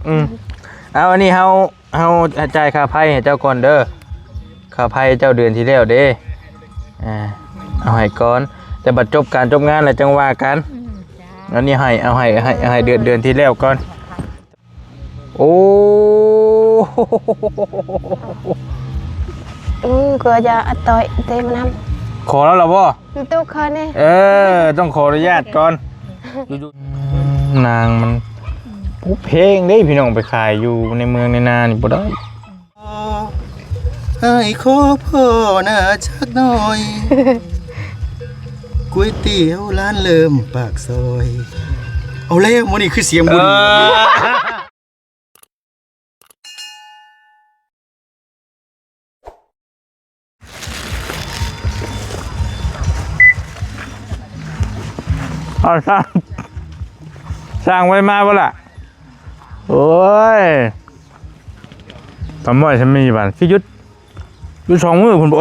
ອືມ ເອົາ ອັນນີ້ເຮົາ ເຮົາຈ່າຍຄ່າໄຟໃຫ້ເຈົ້າກ່ອນເດີ ຄ່າໄຟເຈົ້າເດືອນທີ່ແລ້ວເດ້ ອ່າ ເອົາໃຫ້ກ່ອນ ແຕ່ບັດຈົບການຈົບງານແລ້ວຈັ່ງວ່າກັນ ອືມ ອັນນີ້ໃຫ້ ເອົາໃຫ້ ໃຫ້ ໃຫ້ເດືອນ ເດືອນທີ່ແລ້ວກ່ອນ. ໂອ້ ອືມ ກໍຈະອັດຕໍ່ເຕະມານຳ ຂໍແລ້ວລະບໍ່? ມັນຕຸກເຂົານີ້ ເອີ ຕ້ອງຂໍອະນຸຍາດກ່ອນ ຢູ່ໆ ນາງມັນຜູ້ເພງເດ້ພີ່ນ້ອງ ໄປຂາຍຢູ່ໃນເມືອງໃນນານີ້ບໍ່ໄດ້. ອ້າຍຂໍພໍ່ໜ້າຈັກໜ້ອຍ ກ໋ວຍຕຽວຮ້ານເລີ່ມປາກຊອຍ ເອົາແລ້ວ ມື້ນີ້ຄືສຽງບຸນ ເອີ ເອົາ ຊ່າງ ຊ່າງໄວ້ມາບໍ່ລະ? ໂອ້ຍ ຕຳໝ້ອຍຊະມີບາດ ຄືຢຸດ ຢູ່ສອງມື້ພຸ້ນບໍ່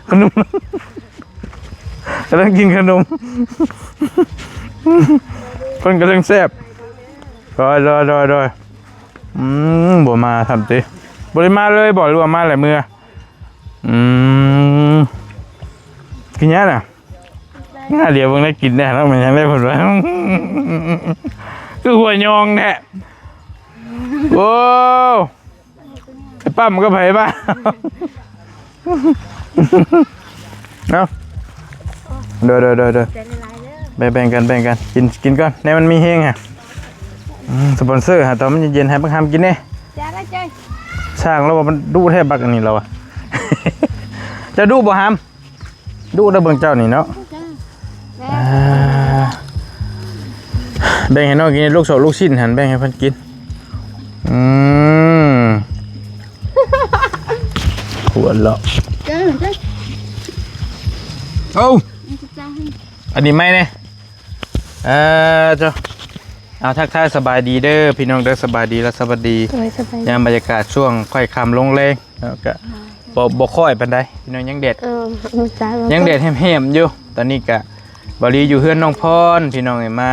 ຂະໜົມ ກຳລັງກິນຂະໜົມ ເພິ່ນກຳລັງແຊບ ໂດຍ ໂດຍ ໂດຍ ໂດຍ ອືມ ບໍ່ມາຊ້ຳຕິ ບໍ່ໄດ້ມາເລີຍບໍ່ ຫຼືວ່າມາແລ້ວເມືອ? ອືມ ກິນຫຍັງນະ? ໜ້າດຽວເບິ່ງໄດ້ກິນແດ່ເນາະ ແມ່ນຫຍັງໄດ້ເພິ່ນວ່າ ຄືຫົວຍອງແທ້ ໂອ້ ໄປປ້ຳກັບໃຜມາ ເນາະ ໂດຍ ໂດຍ ໂດຍ ໂດຍ ແບ່ງກັນ ແບ່ງກັນ ກິນ ກິນກ່ອນ ແນວມັນມີແຮງຫະ ອືມ ສະປອນເຊີຫາ ຕອນມັນເຢັນໆ ໃຫ້ບັກຫຳກິນແດ່ ຈ້າລະຈ້ອຍ ຊ່າງລາວວ່າມັນດຸແທ້ບັກອັນນີ້ລາວວ່າ ເຈົ້າດຸບໍ່ຫຳ? ດຸເດີເບິ່ງເຈົ້ານີ້ເນາະ ອ່າ ແບ່ງໃຫ້ນ້ອງກິນ ລູກສອງລູກຊີ້ນຫັ້ນ ແບ່ງໃຫ້ເພິ່ນກິນ ອືມ ຫົວເລາະ ເຈົ້າ ເຈົ້າ ເອົາ ອັນນີ້ໃໝ່ແດ່ ເອີ ເຈົ້າ ເອົາ ທັກທາຍສະບາຍດີເດີພີ່ນ້ອງເດີ ສະບາຍດີ ແລະ ສະຫວັດດີ ໂດຍ ສະບາຍດີ ຍາມບັນຍາກາດຊ່ວງຄ້ອຍຄ່ຳລົງແລງ ເນາະ ກະ ບໍ່ ບໍ່ຄ່ອຍປານໃດພີ່ນ້ອງ ຍັງແດດ ເອີ ຍັງແດດແຮມໆຢູ່ ຕອນນີ້ກະ ບ່າວລີຢູ່ເຮືອນນ້ອງພອນ ພີ່ນ້ອງເອີຍ ມາ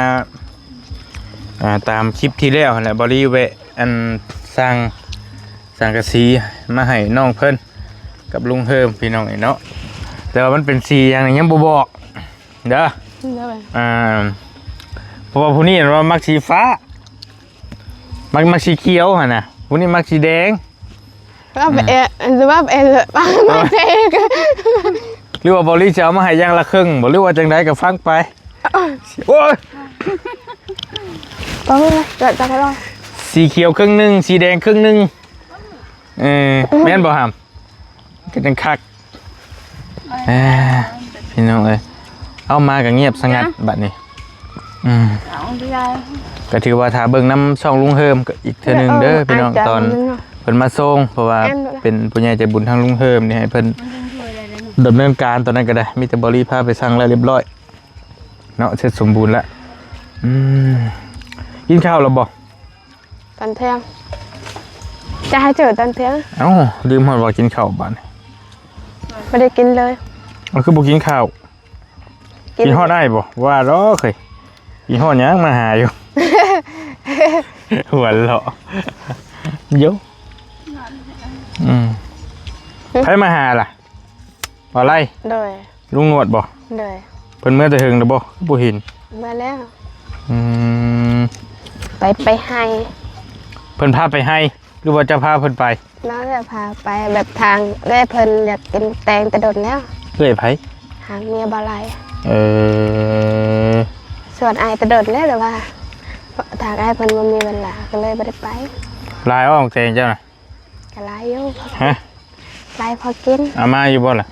ອ່າ ຕາມຄລິບທີ່ແລ້ວຫັ້ນແຫຼະ ບ່າວລີແວະ ອັນ ສັ່ງ ສັງກະສີມາໃຫ້ນ້ອງເພິ່ນກັບລຸງເຮີມ ພີ່ນ້ອງເອີຍເນາະ ແຕ່ວ່າມັນເປັນສີຫຍັງນີ້ຍັງບໍ່ບອກ ເດີ ໂດຍ ອ່າ ເພາະວ່າຜູ້ນີ້ວ່າມັກສີຟ້າ ມັກ ມັກສີຂຽວຫັ້ນນະ ຜູ້ນີ້ມັກສີແດງ ວ່າໄປແອ ອ່າ ແຕ່ວ່າໄປແອ ເອີ ຫຼືວ່າບໍລິຈະເອົາມາໃຫ້ຢ່າງລະເຄິ່ງບໍ ຫຼືວ່າຈັ່ງໃດກໍຟັງໄປ ໂອ້ຍ ຕ້ອງເລີຍ ຈະ ຈະໄປລົງ ສີຂຽວເຄິ່ງໜຶ່ງ ສີແດງເຄິ່ງໜຶ່ງ ເອີ ແມ່ນບໍ່ຫຳ? ກໍຈັ່ງຄັກ ອ່າ ພີ່ນ້ອງເອີຍ ເອົາມາກໍງຽບສະຫງັດບັດນີ້ ອືມ ກໍຖືວ່າຖ້າເບິ່ງນຳຊ່ອງລຸງເຮີມອີກເທື່ອໜຶ່ງເດີ ເອີ ພີ່ນ້ອງ ຕອນເພິ່ນມາສົ່ງ ເພາະວ່າເປັນຜູ້ໃຫຍ່ໃຈບຸນທາງລຸງເຮີມນີ້ ໃຫ້ເພິ່ນດຳເນີນການຕອນນັ້ນກໍໄດ້ ມີແຕ່ບໍລິພາໄປສັ່ງແລ້ວລຽບຮ້ອຍເນາະ ເສັດສົມບູນແລ້ວ ອືມ ກິນເຂົ້າແລ້ວບໍ່? ຕອນທ່ຽງ ຈະໃຫ້ເຈີຕອນທ່ຽງ ເອົ້າ ລືມຮອດວ່າກິນເຂົ້າບາດນີ້ ບໍ່ໄດ້ກິນເລີຍ ເອົ້າ ຄືບໍ່ກິນເຂົ້າ ກິນ ກິນຮອດອ້າຍບໍ່? ວ່າດອກເຮີ້ຍ ກິນຮອດຫຍັງ ມາຫາຢູ່ ຫົວເລາະຢູ່ ອືມ ໃຜມາຫາລະ? ບ່າວໄລ ໂດຍ ລຸງໜວດບໍ່? ໂດຍ ເພິ່ນເມືອແຕ່ເຫິງແລ້ວບໍ່? ຄືບໍ່ເຫັນ ເມືອແລ້ວ ອືມ ໄປ ໄປໄຮ່ ເພິ່ນພາໄປໄຮ່ ຫຼືວ່າເຈົ້າພາເພິ່ນໄປ? ນ້ອງຈະພາໄປ ແບບທາງເອື້ອຍເພິ່ນຢາກກິນແຕງແຕ່ດົນແລ້ວ ເອື້ອຍໃຜ? ຫາເມຍບ່າວໄລ ເອີ ຊວນອ້າຍແຕ່ດົນແລ້ວ ແຕ່ວ່າທາງອ້າຍເພິ່ນບໍ່ມີເວລາ ກໍເລີຍບໍ່ໄດ້ໄປ ຫຼາຍບໍ່ແຕງເຈົ້ານະ? ກໍຫຼາຍຢູ່ ຮະ? ຫຼາຍພໍກິນ ເອົາມາຢູ່ບໍ່ລະ?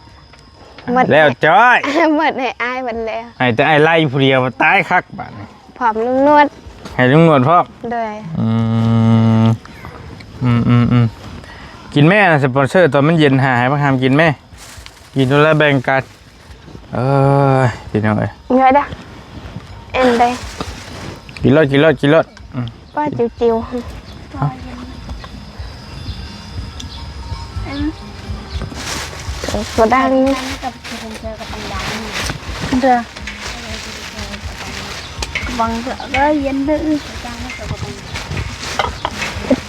ໝົດແລ້ວຈ້ອຍ ໝົດໃຫ້ອ້າຍໝົດແລ້ວ ໃຫ້ແຕ່ອ້າຍໄລ່ຜູ້ດຽວ ຕາຍຄັກບາດນີ້ ພ້ອມລຸງໜວດ ໃຫ້ລຸງໜວດພ້ອມ ໂດຍ ອືມ ອືມໆໆ ກິນແມ່ ສະປອນເຊີຕອນມັນເຢັນ ຫາໃຫ້ບັກຫຳກິນແມ່ ກິນໂລດແລ້ວແບ່ງກັນ ເອີຍ ພີ່ນ້ອງເອີຍ ເງີຍເດີ້ ເອັນເດ້ ກິນໂລດ ກິນໂລດ ກິນໂລດ ອືມ ປ້າຈິວໆ ເອົ້າ ບໍ່ດັງ ເດີ ບັງເດີ ເຢັນເດີ ເອີ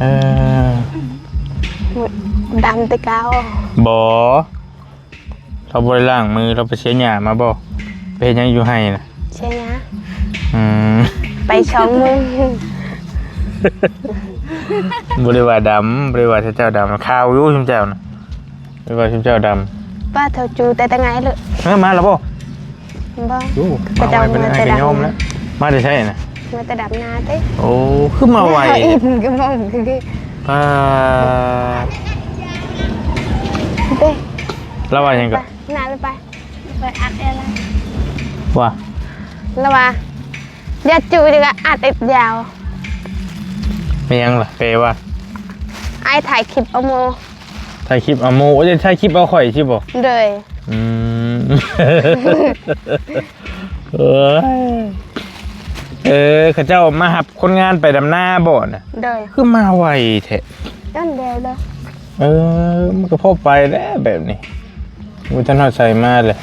ເອີ ດຳແຕ່ເກົ່າ. ບໍ່ ລາວບໍ່ໄດ້ລ້າງມື ລາວໄປເສຍຫຍ້າມາບໍ່? ໄປເຮັດຫຍັງຢູ່ໄຮ່ນະ? ເສຍຫຍ້າ. ອືມ ໄປສອງມື້. ບໍ່ໄດ້ວ່າດຳ ບໍ່ໄດ້ວ່າເຈົ້າດຳ ຂາວຢູ່ຊຸມເຈົ້ານະ. ເອີ້ນວ່າຊຸມເຈົ້າດຳ. ປ້າເຖົ້າຈູແຕ່ແຕ່ໄງເລີຍ. ເອີ ມາແລ້ວບໍ່? ບໍ່. ໂອ້ ເຂົາເຈົ້າມາແຕ່ດຳນາ. ມາແຕ່ໃສນະ? ມາແຕ່ດຳນາຕິ. ໂອ້ ຄືມາໄວ. ເຂົາອີກກໍບໍ່ຄື. ປາດ. ເດ້ ລາວວ່າຫຍັງກໍ? ນາລະໄປ ໄປອັດແອລະ. ວ່າ ລາວວ່າ ຢ່າຈູ້ ແລ້ວກໍອັດເອັດຍາວ. ແມ່ນຫຍັງລະ? ແປວ່າ? ອ້າຍຖ່າຍຄລິບເອົາໂມ. ຖ່າຍຄລິບເອົາໂມ. ໂອ້ຍ ຖ່າຍຄລິບເອົາຂ້ອຍຊີ້ບໍ? ໂດຍ. ອືມ ເອີຍ ເອີ ເຂົາເຈົ້າມາຮັບຄົນງານໄປດຳນາບໍ່ນະ? ໂດຍ. ຄືມາໄວແທ້. ອັນດຽວເດີ. ເອີ ມັນກໍພໍໄປແລ້ວແບບນີ້. ບໍ່ທັນຮອດໃສມາເລີຍ.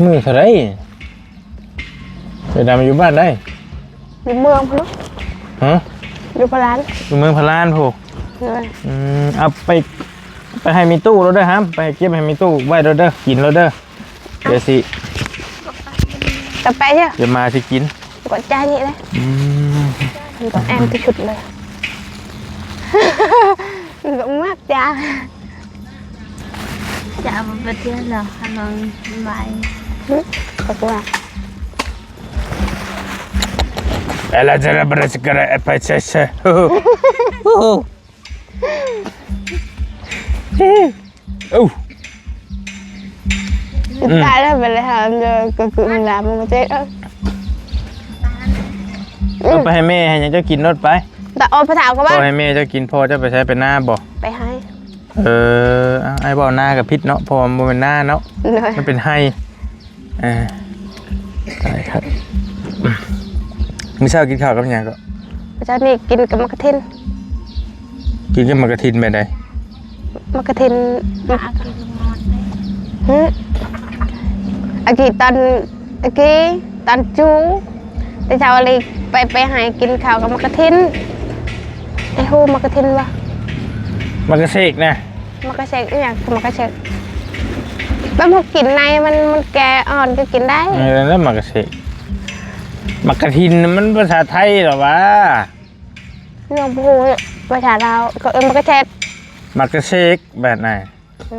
ມື້ເທົ່າໃດ? ໄປດຳຢູ່ບ້ານໃດ? ຢູ່ເມືອງພຸ້ນ. ຮະ? ຢູ່ພະລານ. ຢູ່ເມືອງພະລານພຸ້ນ. ໂດຍ. ອືມ ເອົາໄປ ໄປໃຫ້ມີຕູ້ໂລດເດີຫຳ ໄປເກັບໃຫ້ມີຕູ້ໄວ້ໂລດເດີ ກິນໂລດເດີ. ດຽວຊິ ກະໄປເດີ ດຽວມາຊິກິນ. ກວດໃຈນີ້ເດ້. ອືມ ມັນຕ້ອງແອນທີ່ສຸດເລີຍ. ມັນກໍມັກຈ້າ. ຈະເອົາໄປປະເທດລາວ ຄັນວ່າມັນໄວ. ອືມ ຈັກວ່າ ເອລາຈະລາບຣາສກະລາ ເອປາເຊເຊ ໂອ້ໂຫ ໂອ້ ອືມ ຕາຍແລ້ວ ໄປເລີຍຫາເດີ ກໍຄືມັນລາມ ມັນເຈັບ. ເອົາໄປໃຫ້ແມ່ ໃຫ້ຫຍັງເຈົ້າກິນໂລດໄປ. ຕາອອກໄປຖາມເຂົາວ່າ ພໍ່ໃຫ້ແມ່ເຈົ້າກິນ ພໍ່ເຈົ້າໄປໃສ ໄປນາບໍ່? ໄປໄຮ່. ເອີ ອ້າຍເວົ້ານາກໍຜິດເນາະ ເພາະວ່າມັນບໍ່ແມ່ນນາເນາະ ໂດຍ ມັນເປັນໄຮ່. ເອີ ຕາຍຄັກ. ມື້ເຊົ້າກິນເຂົ້າກັບຫຍັງກໍ? ເຊົ້ານີ້ກິນກັບໝາກກະທິນ. ກິນກັບໝາກກະທິນແບບໃດ? ໝາກກະທິນ ຫຶ ອາກີຕອນ ອາກີຕອນຈູ ແຕ່ເຊົ້ານີ້ໄປ ໄປໃຫ້ກິນເຂົ້າກັບໝາກກະທິນ. ໄອ້ຮູ້ໝາກກະທິນບໍ່? ໝາກກະເສກນະ. ໝາກກະເສກອີ່ຫຍັງ? ໝາກກະເສກ ແບບເຮົາກິນໃນມັນ ມັນແກ່ອ່ອນກໍກິນໄດ້. ເອີ ນັ້ນໝາກກະເສກ. ໝາກກະທິນມັນພາສາໄທເຫຼືຫວາ? ນ້ອງບໍ່ຮູ້ພາສາລາວ ເຂົາເອີ້ນໝາກກະເສກ. ໝາກກະເສກແບບໃດ? ອື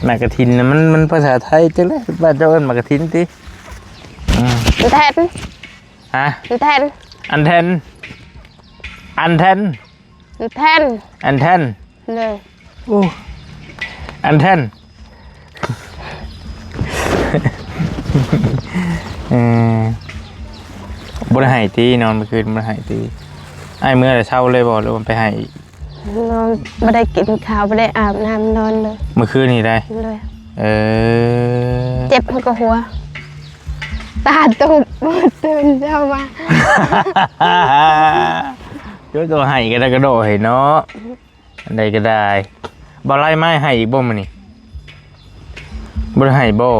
ມ ໝາກກະທິນນະ ມັນ ມັນພາສາໄທຈັ່ງໃດ? ບ້ານເຈົ້າເອີ້ນໝາກກະທິນຕິ? ອືມ ອັນແທນ ຮະ? ອັນແທນ ອັນແທນ ອັນແທນ ອັນແທນ ອັນແທນ ເລີຍ. ໂອ້ ອັນແທນ ເອີ ບໍ່ໄດ້ໄຫ້ຕິ? ນອນມື້ຄືນບໍ່ໄດ້ໄຫ້ຕິ? ອ້າຍເມືອແລ້ວເຊົາເລີຍບໍ່ ຫຼືວ່າໄປໄຫ້ອີກ? ນອນ ບໍ່ໄດ້ກິນເຂົ້າ ບໍ່ໄດ້ອາບນ້ຳ ນອນເລີຍ. ມື້ຄືນນີ້ໄດ໋? ໂດຍ. ເອີ ເຈັບຫົວກໍຫົວ ຕາຕຸບ ຕື່ນເຊົ້າມາ. ໂຕໃຫ້ກໍໄດ້ກະໂດໃຫ້ເນາະ ອັນໃດກໍໄດ້. ບໍ່ໄລ່ມາໃຫ້ອີກບໍ່ມື້ນີ້? ບໍ່ໄດ້ໃຫ້ບໍ່?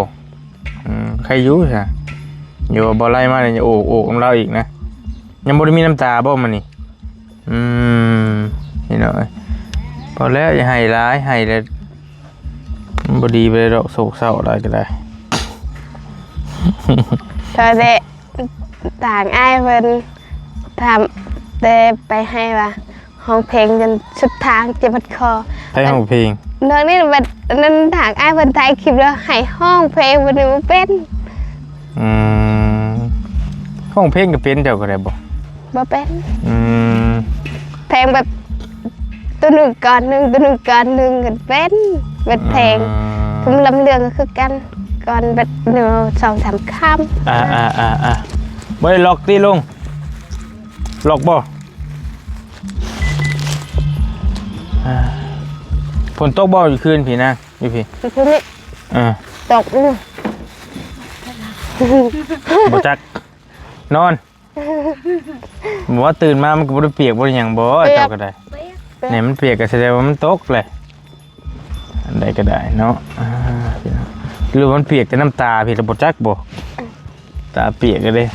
ອືມ ໃຄຢູ່ຊະ. ຢູ່ວ່າບໍ່ໄລ່ມານີ້ ໂອກໆນຳລາວອີກນະ. ຍັງບໍ່ໄດ້ມີນ້ຳຕາບໍ່ມື້ນີ້? ອືມ ພີ່ນ້ອງເອີຍ ພໍແລ້ວ ຢ່າໃຫ້ຫຼາຍ ໃຫ້ແລ້ວມັນບໍ່ດີປານໃດດອກ ໂສກເສົ້າຫຼາຍກໍໄດ້. ເທົ່າແຕ່ທາງອ້າຍເພິ່ນ ຖາມແຕ່ໄປໃຫ້ວ່າ ຮ້ອງເພງຈົນສຸດທາງເຈັບບັດຄໍ. ໃຜຮ້ອງເພງ? ນ້ອງນີ້ບັດນັ້ນ ທາງອ້າຍເພິ່ນຖ່າຍຄລິບແລ້ວໃຫ້ຮ້ອງເພງ ບັດນີ້ບໍ່ເປັນ. ອືມ ຮ້ອງເພງກໍເປັນ ເຈົ້າກໍໄດ້ບໍ່? ບໍ່ເປັນ. ອືມ ເພງແບບ ໂຕໜຶ່ງກ່ອນໜຶ່ງ ໂຕໜຶ່ງກ່ອນໜຶ່ງກໍເປັນ. ແບບເພງ ອືມ ຄຳລຳເລື່ອງກໍຄືກັນ ກ່ອນແບບໜຶ່ງສອງສາມຄຳ. ອ່າໆໆໆ ບໍ່ໄດ້ລັອກຕິລຸງ? ລັອກບໍ່? ອ່າ ຝົນຕົກບໍ່ຢູ່ຄືນພີ້ນະ? ຢູ່ພີ້ ຢູ່ພີ້ນີ້ ເອີ ຕົກຢູ່. ບໍ່ຈັກ ນອນ ບໍ່ວ່າຕື່ນມາມັນກໍບໍ່ໄດ້ປຽກບໍ່ໄດ້ຫຍັງບໍ່? ປຽກ ເຈົ້າກໍໄດ້ ປຽກ ແນ່ ມັນປຽກກໍສະແດງວ່າມັນຕົກແຫຼະ. ອັນໃດກໍໄດ້ເນາະ ອ່າ ພີ່ນ້ອງ ຫຼືວ່າມັນປຽກແຕ່ນ້ຳຕາພີ້ລະບໍ່ຈັກບໍ່? ຕາປຽກເລີຍ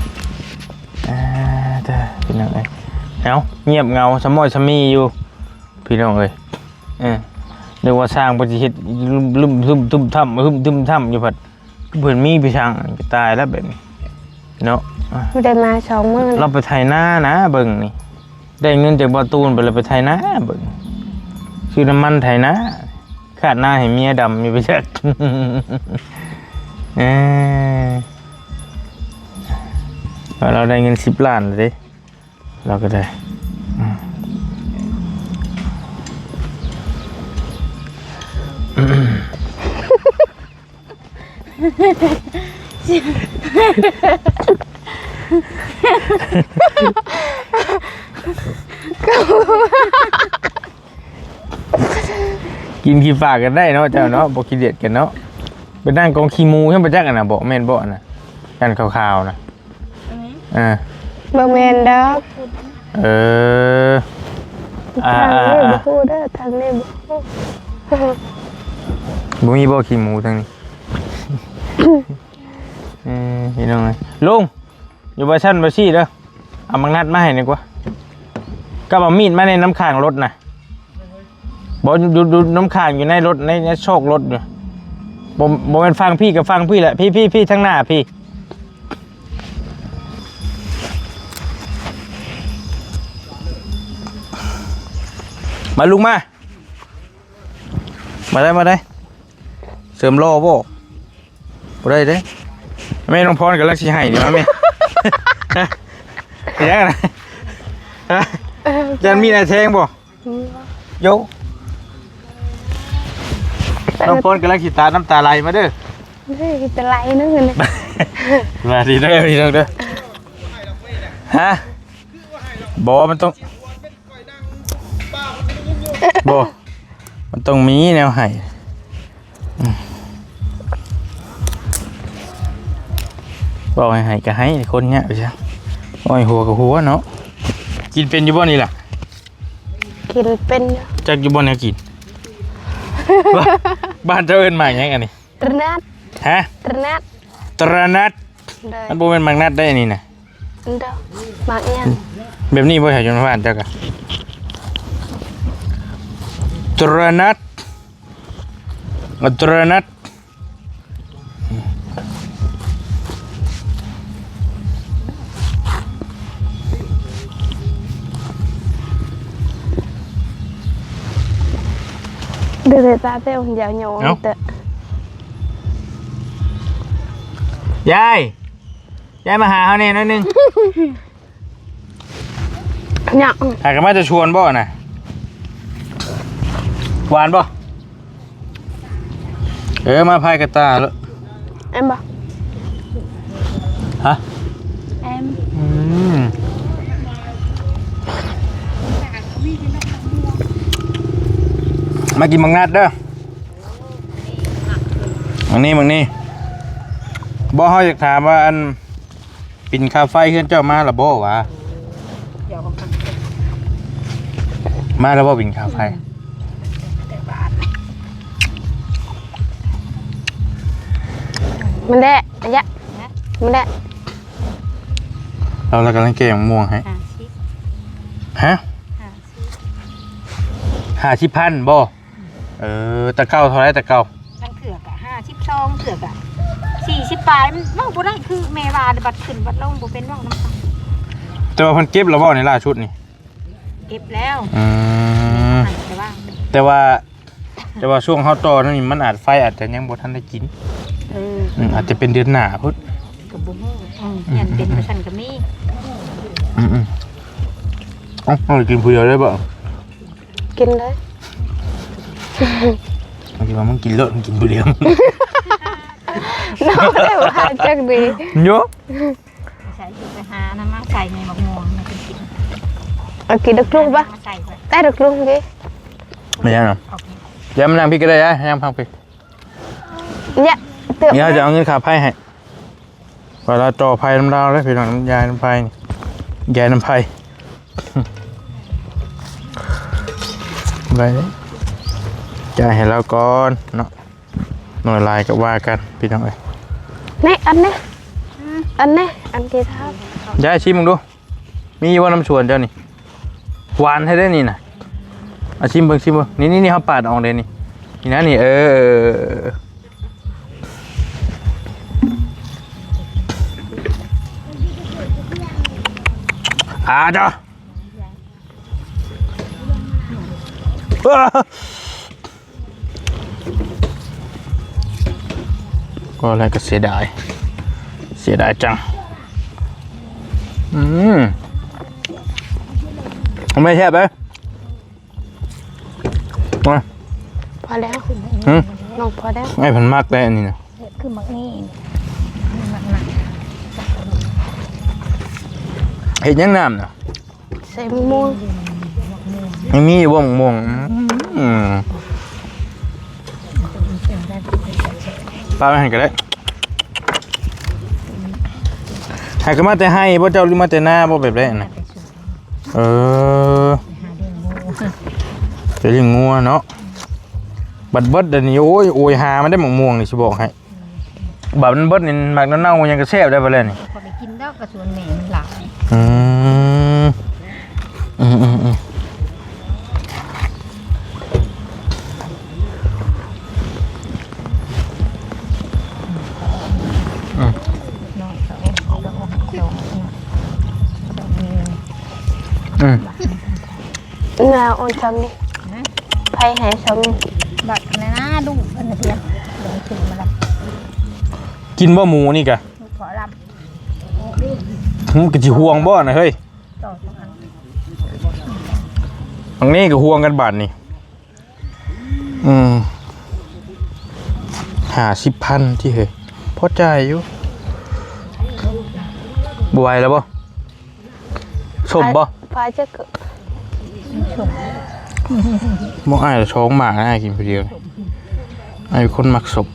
ອ່າ ເດີ ພີ່ນ້ອງເອີຍ. ເອົ້າ ງຽບເຫງົາຊະມ້ອຍຊະມີຢູ່ ພີ່ນ້ອງເອີຍ. ເອີ ນຶກວ່າຊ່າງເພິ່ນຊິເຮັດລຶ້ມໆ ຕຶ້ມໆ ຕຶ້ມໆ ຕຶ້ມໆ ຢູ່ ພັດເພິ່ນມີໄປຊ່າງ ຕາຍແລ້ວແບບນີ້ເນາະ. ບໍ່ໄດ້ມາສອງມື້ແລ້ວ ລາວໄປໄຖນານະ ເບິ່ງນີ້ ໄດ້ເງິນຈາກບ່າວຕູນໄປ ລາວໄປໄຖນາ ເບິ່ງ ຊື້ນ້ຳມັນໄຖນາ ຄາດນາໃຫ້ເມຍດຳຢູ່ໄປຈັກ. ເອີ ວ່າລາວໄດ້ເງິນສິບລ້ານແລ້ວເດ້ ລາວກໍໄດ້ ອືມ. ກິນຂີ້ຝາກກັນໄດ້ເນາະ ເຈົ້າເນາະ ບໍ່ຂີ້ດຽດກັນເນາະ. ໄປນັ່ງກອງຂີ້ໝູໃຫ້ບໍ່ຈັກ ອັນນະ ບໍ່ແມ່ນບໍ່ ອັນນະ ອັນຂາວໆນະ. ອັນນີ້ ອ່າ ບໍ່ແມ່ນດອກ. ເອີ ອ່າ ທາງນີ້ ອ່າ ບໍ່ຮູ້ເດີ ທາງນີ້ບໍ່ຮູ້. ບໍ່ມີບໍ່ຂີ້ໝູທາງນີ້? ເອີ ພີ່ນ້ອງເອີຍ ລຸງ ຢູ່ບ່ອນຊັ້ນບ່ອນຊີ້ເດີ ເອົາໝາກນັດມາໃຫ້ໜ່ອຍກວ່າ ກັບເອົາມີດມາໃນນ້ຳຂ້າງລົດນະ. ບໍ່ ຢູ່ ຢູ່ ຢູ່ນ້ຳຂ້າງ ຢູ່ໃນລົດ ໃນ ໃນຊອກລົດຢູ່. ບໍ່ ບໍ່ແມ່ນຝັ່ງພີ້ກັບຝັ່ງພີ້ແຫຼະ ພີ້ ພີ້ ພີ້ ທາງໜ້າພີ້. ມາ ລຸກມາ ມາໄດ້ ມາໄດ້. ເສີມຫຼໍ່ບໍ່? ບໍ່ໄດ້ເດ້. ແມ່ນ້ອງພອນກຳລັງຊິໃຫ້ນີ້ ມາແມ່. ເຮັດຫຍັງນະ? ຮະ? ຢ້ານມີດອ້າຍແທງບໍ່? ໂຢ ນ້ອງພອນກຳລັງຊິຕານ້ຳຕາໄຫຼມາເດີ. ເຮີ້ຍ ຕາໄຫຼເດີນີ້. ມາດີເດີ ພີ່ນ້ອງເດີ. ຮະ? ບໍ່ ມັນຕ້ອງ ບໍ່ ມັນຕ້ອງມີແນວໃຫ້. ອືມ ເວົ້າໃຫ້ໃຫ້ກໍໃຫ້ ຄົນຍາກວ່າຊັ້ນ ເວົ້າໃຫ້ຫົວກໍຫົວເນາະ. ກິນເປັນຢູ່ບໍ່ນີ້ລະ? ກິນເປັນຢູ່. ຈັກຢູ່ບໍ່ແນວກິນ? ບ້ານເຈົ້າເອີ້ນໝາກຫຍັງອັນນີ້? ຕະໜັດ. ຮະ? ຕະໜັດ. ຕະໜັດ. ໂດຍ. ມັນບໍ່ແມ່ນໝາກນັດໄດ໋ອັນນີ້ນະ. ອັນດອກ ໝາກອີ່ຫຍັງ? ແບບນີ້ບໍ່ໃຫ້ຢູ່ໃນບ້ານເຈົ້າກະ? ຕະໜັດ ຕະໜັດ. ເດີ ຕາແຕ້ວຢາວໂຍ ເອົ້າ ເຕີ ຍາຍ ຍາຍມາຫາເຮົາແດ່ໜ້ອຍໜຶ່ງ. ເນາະ ຫາກັນມາແຕ່ສວນບໍ່ນະ? ຫວານບໍ່? ເອີ ມາພາຍກະຕ່າໂລດ. ແອມບໍ່? ຮະ? ແອມ. ອືມ ມາກິນໝາກນັດເດີ. ໝາກນີ້ ໝາກນີ້. ບໍ່ ເຮົາຢາກຖາມວ່າ ອັນ ບິນຄ່າໄຟເຮືອນເຈົ້າມາລະບໍ່ຫວາ? ດຽວເຮົາກັນ ມາແລ້ວບໍ່ບິນຄ່າໄຟ? ມັນແດະ ອະຍະ ມັນແດະ. ເຮົາລະກຳລັງແກງມະມ່ວງໃຫ້. ຫ້າສິບ ຮະ? ຫ້າສິບ ຫ້າສິບພັນບໍ່? ເອີ ແຕ່ເກົ່າເທົ່າໃດແຕ່ເກົ່າ? ລາງເທື່ອກະຫ້າສິບສອງ ເທື່ອກະສີ່ສິບປາຍ ມັນເວົ້າບໍ່ໄດ້ ຄືແມ່ວ່າ ບັດຂຶ້ນບັດລົງ ບໍ່ເປັນເວົ້ານຳກັນ. ແຕ່ວ່າເພິ່ນເກັບແລ້ວບໍ່ໃນລ່າສຸດນີ້? ເກັບແລ້ວ. ອືມ ແຕ່ວ່າ ແຕ່ວ່າ ແຕ່ວ່າຊ່ວງເຮົາຕໍ່ນັ້ນນີ້ ມັນອາດ ໄຟອາດຈະຍັງບໍ່ທັນໄດ້ກິນ. ເອີ ອືມ ອາດຈະເປັນເດືອນໜ້າພຸ້ນ ກໍບໍ່ຮູ້. ອືມ ອືມ ຢ້ານເປັນ ອືມ ໄປຊັ້ນກໍມີ. ອືມ ອືມ ເອົ້າ ເຮົາກິນຜູ້ດຽວໄດ້ບໍ່? ກິນໄດ້. ບາງທີວ່າ ມຶງກິນໂລດ ມຶງກິນຜູ້ດຽວ. ນ້ອງບໍ່ໄດ້ວ່າຈັກດີ. ໂຍ ໃສ່ ຊິໄປຫານຳມາໃສ່ໃນໝາກມ່ວງໃຫ້ເພິ່ນກິນ. ເອົາກິນດອກທຸ່ງປະ? ມາໃສ່ໄປ ໄດ້ດອກທຸ່ງເດ້. ແມ່ນຫຍັງນະ? ອອກນີ້ ຢ່າມານັ່ງພີ້ກໍໄດ້ ຍ່າງພັງພີ້. ເນຍ ດຽວເຮົາຈະເອົາເງິນຄ່າໄຟໃຫ້. ວ່າລາວຕໍ່ໄຟນຳລາວເດ້ພີ່ນ້ອງ ນຳຍາຍນຳໄຟນີ້ ຍາຍນຳໄຟ. ໄວ້ເດ້ ຈ່າຍໃຫ້ລາວກ່ອນເນາະ. ໜ້ອຍຫຼາຍກໍວ່າກັນພີ່ນ້ອງເອີຍ. ນີ້ ອັນນີ້ ອືມ ອັນນີ້ ອັນທີ່ທາບ. ຍາຍຊິມເບິ່ງດູ ມີຢູ່ບໍ່ນຳສວນເຈົ້ານີ້? ຫວານແທ້ເດ້ນີ້ນະ. ອາ ຊິມເບິ່ງ ຊິມເບິ່ງ. ນີ້ໆໆ ເຮົາປາດອອກເດ້ນີ້ ນີ້ນະນີ້. ເອີ ອາ ຈ້າ. ກໍແລ້ວກໍເສຍດາຍ ເສຍດາຍຈັງ. ອືມ ແມ່ນແຊບເດ້. ມາ ພໍແລ້ວ ຫື ນ້ອງ ພໍແລ້ວ. ອ້າຍເພິ່ນມັກໄດ໋ອັນນີ້ນະ ຄືໝາກນີ້ ເຮັດຫຍັງນ້ຳນະ? ໃສ່ໝາກມ່ວງ. ຍັງມີຢູ່ບໍ່ໝາກມ່ວງ? ອືມ ປາໄວ້ຫັ້ນກໍໄດ້. ຫາກໍມາແຕ່ໄຮ່ບໍ່ເຈົ້າ ຫຼືມາແຕ່ນາບໍ່ ແບບໃດນະ? ເອີ ໄປລ້ຽງງົວເນາະ. ບັດເບິດດຽວນີ້ ໂອ້ຍ ໂອຍຫາມັນໄດ້ໝາກມ່ວງນີ້ ຊິບອກໃຫ້. ບາດມັນເບິດນີ້ ໝາກເນົ່າໆຫຍັງກໍແຊບໄດ້ບັດແລ້ວນີ້. ພໍໄດ້ກິນດອກ ກະສວນແມ່ມັນຫຼາຍ. ອືມ ອືມໆໆ ອືມ ນ້ອຍເຂົາເອົາ ເອົາ ເອົາ ເອົາ ອືມ. ໜ້າອ່ອນຊ່ຳນີ້ ໃຜໃຫ້ຊ່ຳນີ້ ບັກນະນາ ລູກເພິ່ນນະເພິ່ນ ເພິ່ນເອົາມາລະ. ກິນບໍ່ໝູນີ້ກະ ລູກພໍລຳ ຫື ກະຊິຫ່ວງບໍ່ນະເຮີ້ຍ. ຕໍ່ສອງອັນ ອັນນີ້ກະຫ່ວງກັນບາດນີ້. ອືມ ຫ້າສິບພັນຕິເຮີ້ຍ ພໍຈ່າຍຢູ່. ບໍ່ໄຫວແລ້ວບໍ່? ສົ້ມບໍ່? ພາຈັກ ບໍ່ ອ້າຍສອງໝາກນະ ອ້າຍກິນຜູ້ດຽວ. ອ້າຍຄົນມັກສົ້ມ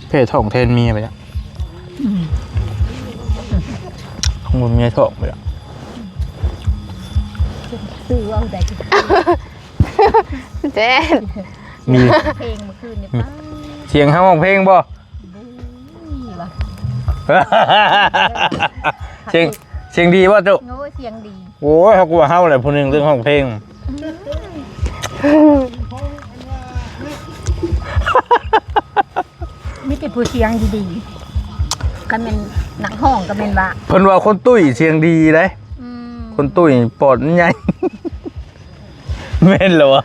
ແພ້ທ້ອງແທນເມຍໄປແລ້ວ. ອືມ ຂອງເມຍທ້ອງໄປແລ້ວ. ຊື່ເວົ້າໄດ້ ແຈ້ນ ມີ ເພງມື້ຄືນນີ້ ອືມ ປ້າ ສຽງເຮົາຮ້ອງເພງບໍ່? ດີວ່າ ສຽງ ສຽງດີບໍ່ຕຸ? ໂອ້ຍ ສຽງດີ. ໂອ້ຍ ເຮົາກະວ່າເຮົາແຫຼະຜູ້ໜຶ່ງເລື່ອງຮ້ອງເພງ. ມີແຕ່ຜູ້ສຽງດີໆ ຄັນແມ່ນນັກຮ້ອງກະແມ່ນວ່າ ເພິ່ນວ່າຄົນຕຸ້ຍສຽງດີເດ້. ອືມ ຄົນຕຸ້ຍປອດມັນໃຫຍ່. ແມ່ນແລ້ວຫວາ?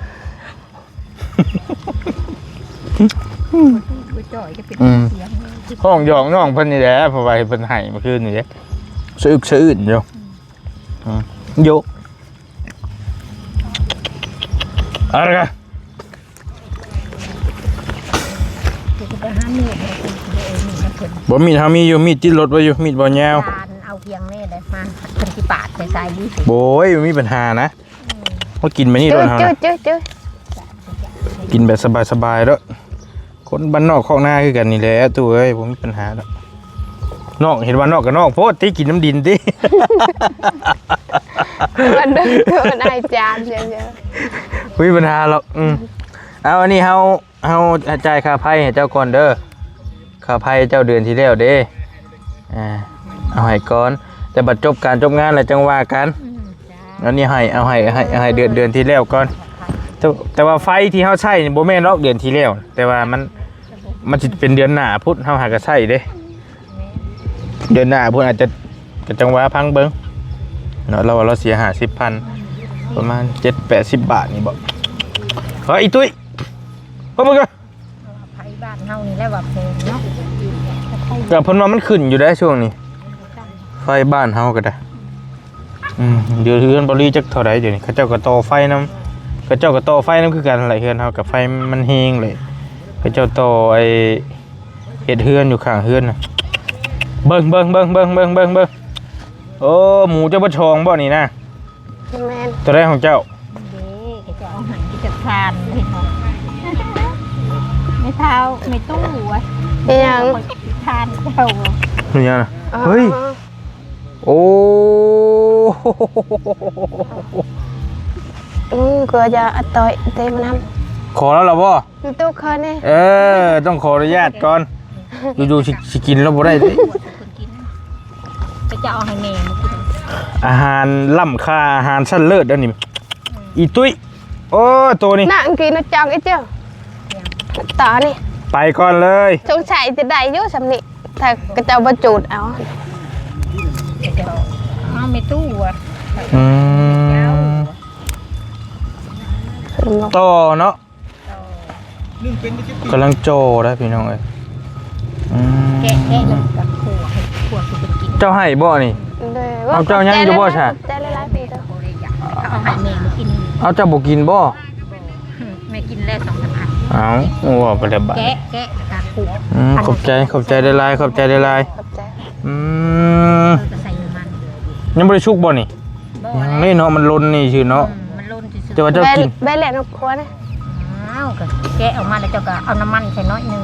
ບໍ່ຈ່ອຍຈະເປັນ ອືມ ສຽງ ຮ້ອງຢອກນ້ອງເພິ່ນນີ້ແຫຼະ ເພາະວ່າເພິ່ນໄຫ້ມື້ຄືນນີ້ເດ້ ສະອຶກສະອື້ນຢູ່. ອືມ ໂຍ ອາລະກະ ໄປຫາມີດ ບໍ່ ມີດເຮົາມີຢູ່ ມີດຕິດລົດໄວ້ຢູ່ ມີດບໍ່ຍາວ. ເອົາພຽງນີ້ໄດ້ມາ ເພິ່ນຊິປາດໃສ່ໆ ໂອ້ຍ ບໍ່ມີບັນຫານະ. ອືມ ມາກິນແບບນີ້ໂລດເຮົາ ເຈີ ນະ ເຈີ ເຈີ ກິນແບບສະບາຍໆໂລດ. ຄົນບ້ານນອກຄອກນາຄືກັນນີ້ແຫຼະຕູ້ເອີຍ ບໍ່ມີບັນຫາດອກ. ນອກ ເຫັນວ່ານອກກະນອກໂພດຕິ ກິນນຳດິນຕິ. ມັນເດີນ ມັນອາຍຈານເດີ. ບໍ່ມີບັນຫາດອກ. ອືມ ເອົາ ອັນນີ້ເຮົາ ເຮົາຈ່າຍຄ່າໄຟໃຫ້ເຈົ້າກ່ອນເດີ. ຄ່າໄຟເຈົ້າເດືອນທີ່ແລ້ວເດ້. ອ່າ ເອົາໃຫ້ກ່ອນ ແຕ່ບັດຈົບການຈົບງານແລ້ວຈັ່ງວ່າກັນ. ອືມ ອັນນີ້ໃຫ້ ເອົາໃຫ້ ໃຫ້ ໃຫ້ເດືອນ ເດືອນທີ່ແລ້ວກ່ອນ. ແຕ່ ແຕ່ວ່າໄຟທີ່ເຮົາໃຊ້ນີ້ບໍ່ແມ່ນດອກເດືອນທີ່ແລ້ວ ແຕ່ວ່າມັນ ມັນຊິເປັນເດືອນໜ້າພຸ້ນ ເຮົາຫາກະໃຊ້ເດ້. ເດືອນໜ້າພຸ້ນອາດຈະ ກະຈັ່ງວ່າຟັງເບິ່ງເນາະ. ລາວວ່າລາວເສຍຫ້າສິບພັນ ປະມານເຈັດແປດສິບບາດນີ້ບໍ. ເຮີ້ຍ ອີຕຸ້ຍ ເຂົ້າມາກະ ໄຟບ້ານເຮົານີ້ແຫຼະວ່າແພງເນາະ. ກະເພິ່ນວ່າມັນຂຶ້ນຢູ່ໄດ໋ຊ່ວງນີ້ ໄຟບ້ານເຮົາກະໄດ້. ອືມ ດຽວເຮືອນບໍ່ລີຈັກເທົ່າໃດດຽວນີ້ ເຂົາເຈົ້າກະຕໍ່ໄຟນຳ ເຂົາເຈົ້າກະຕໍ່ໄຟນຳຄືກັນແຫຼະ. ເຮືອນເຮົາກະໄຟມັນແຮງເລີຍ ເຂົາເຈົ້າຕໍ່ໄອ້ ເຮັດເຮືອນຢູ່ຂ້າງເຮືອນນະ. ເບິ່ງ ເບິ່ງ ເບິ່ງ ເບິ່ງ ເບິ່ງ ເບິ່ງ ເບິ່ງ. ໂອ້ ໝູເຈົ້າເບິດຊ່ອງບໍນີ້ນະ? ແມ່ນ. ໂຕໃດຂອງເຈົ້າ? ເດ້ ເຂົາເຈົ້າເອົາໃຫ້ເຈົ້າທານເດ້. ແມ່ເຖົ້າ ແມ່ຕູ້ ອີຫຍັງ? ທານເຈົ້າ ເປັນຫຍັງນະ? ອໍ ເຮີ້ຍ ໂອ້ ອືມ ກະຢາອັດຕໍ່ຍເຕມານຳ. ຂໍລາວລະບໍ? ຕູ້ເຄີຍນີ້ ເອີ ຕ້ອງຂໍອະນຸຍາດກ່ອນ. ຢູ່ໆ ຊິ ຊິກິນລາວບໍ່ໄດ້ເດ້. ເຂົາເຈົ້າເອົາໃຫ້ແມ່ມາກິນ ອາຫານລ້ຳຄ່າ ອາຫານຊັ້ນເລີດອັນນີ້. ອືມ ອີຕຸ້ຍ ໂອ້ ໂຕນີ້ ນາງກິນນະຈັງອີເຈົ້າ ຕານີ້ ໄປກ່ອນເລີຍ. ສົງໄສຈະໄດ້ຢູ່ຊ່ຳນີ້ ຖ້າເຂົາເຈົ້າບໍ່ຈູດເອົາ. ເຂົາເຈົ້າເອົາແມ່ຕູ້ວ່າ ອືມ ຕໍ່ເນາະ. ກຳລັງຈໍ່ໄດ໋ພີ່ນ້ອງເອີຍ. ອືມ ແກະ ແກະແລ້ວກະຂົ້ວ ໃຫ້ຂົ້ວຄືເພິ່ນກິນ. ເຈົ້າໃຫ້ບໍ່ນີ້? ໂດຍ. ເອົາ ເຈົ້າຍັງຢູ່ບໍ່ຊະ? ຂອບໃຈຫຼາຍໆ ເອົາໃຫ້ແມ່ມາກິນ. ເອົາ ເຈົ້າບໍ່ກິນບໍ່? ແມ່ກິນແລ້ວສອງສາມອັນ. ເອົາ ເວົ້າໄປແລ້ວບາດ ແກະ ແກະແລ້ວກະຂົ້ວ. ອືມ ຂອບໃຈ ຂອບໃຈຫຼາຍໆ ຂອບໃຈຫຼາຍໆ. ຂອບໃຈ. ອືມ ເອີ ກະໃສ່ນ້ຳມັນ. ຍັງບໍ່ໄດ້ສຸກບໍ່ນີ້? ບໍ່ ຍັງເລີຍເນາະ ມັນຫຼົ່ນນີ້ຊື່ເນາະ. ອືມ ມັນຫຼົ່ນຊື່ໆ. ແຕ່ວ່າເຈົ້າກິນ ແບະແຫຼະນອກຄົວນະ. ອ້າວ ກະແກະອອກມາແລ້ວເຈົ້າກະເອົານ້ຳມັນໃສ່ໜ້ອຍໜຶ່ງ